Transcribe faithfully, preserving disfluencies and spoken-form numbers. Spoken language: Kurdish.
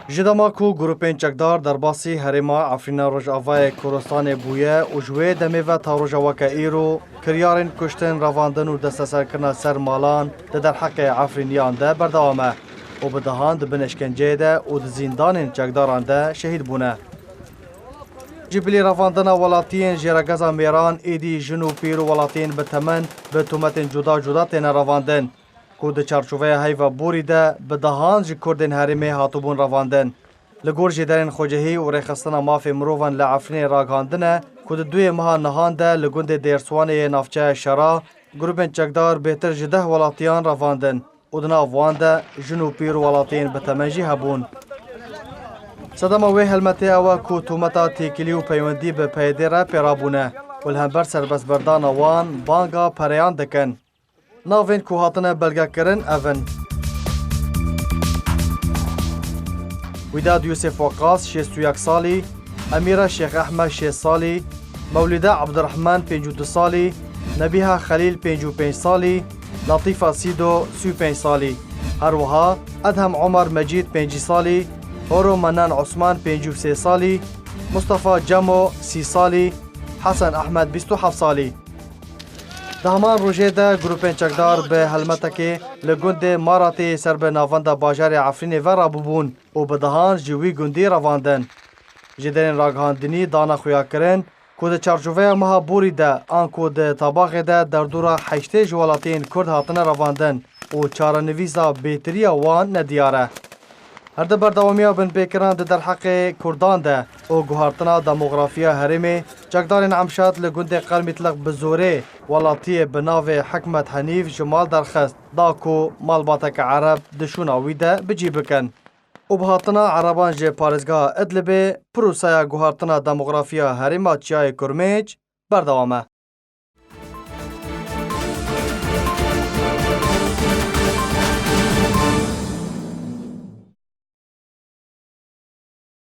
Ji dema ku grûpên çekdar derbasî herêma Efrîna Rojavayê Kurdistanê bûye û ji wê demê ve ta roja weke îro kiryarên kuştin, revandin û desteserkirina ser malan di derheqê Efrîniyan de berdewam e û bi dehan di bin eşkenceyê de û di zîndanên çekdaran de şehîd bûne. Ji bilî revandina welatiyên jêregeza mêran, êdî jin û pîr û welatiyên bi temen bi tometên cuda cuda têne revandin, ku di çarçoveya heyva borî de bi dehan ji Kurdên herêmê hatibûn revandin. Li gor jêderên xwecihî û rêxistina mafê mirovan li Efrînê ragihandine ku di duyê meha nihan de li gundê Dêrswanê yê navçeya Şera, grûbên çekdar bêtir ji deh welatiyan revandin û di nav wan de jin û pîr û welatiyên bi temen jî hebûn. Sedema wê helmetê ew e ku tometa têkilî û peywendî bi P Y D re pê rabûne û li hember serbestberdana wan banga pereyan dikin. Navên ku hatine belgekirin ev in: Wîdad Yûsif Weqas, şêst û yek salî, Emîra Şêx Ehmed, şêst salî, Mewlîde Ebdirehman, pêncî û du salî, Nebîha Xelîl, pêncî û pênc salî, Latîfa Sîdo, sî û pênc salî. Her wiha Edhem Omer Mecîd, pêncî salî, Horo Menan Osman, pêncî û sê salî, Mustafa Cemo, sî salî, Hesen Ehmed, bîst û heft salî. Di heman rojê de grûpên çekdar bi helmetekê li gundê Maratê yê ser bi navenda bajarê Efrînê ve rabûbûn û bi dehan ji wî gundî revandin. Jêderên ragihandinî dane xuyakirin ku di çarçoveya meha borî de anku di Tabaxê de derdora heştê ji welatiyên Kurd hatine revandin û çarenivîsa bêtiriya wan nediyar e. Her di berdewamiya binpêkiran di derheqê Kurdan de û guhartina demografiya herêmê, çekdarên Emşad li gundê Qermîtliq bi zorê welatiyê bi navê Hikmet Henîf ji mal derxist, da ku malbateke Ereb di şûna wî de bi cî bikin. Û bi hatina Ereban ji parêzgeha Idlibê, proseya guhartina demografiya herêma Çiyayê Kurmêc berdewam e.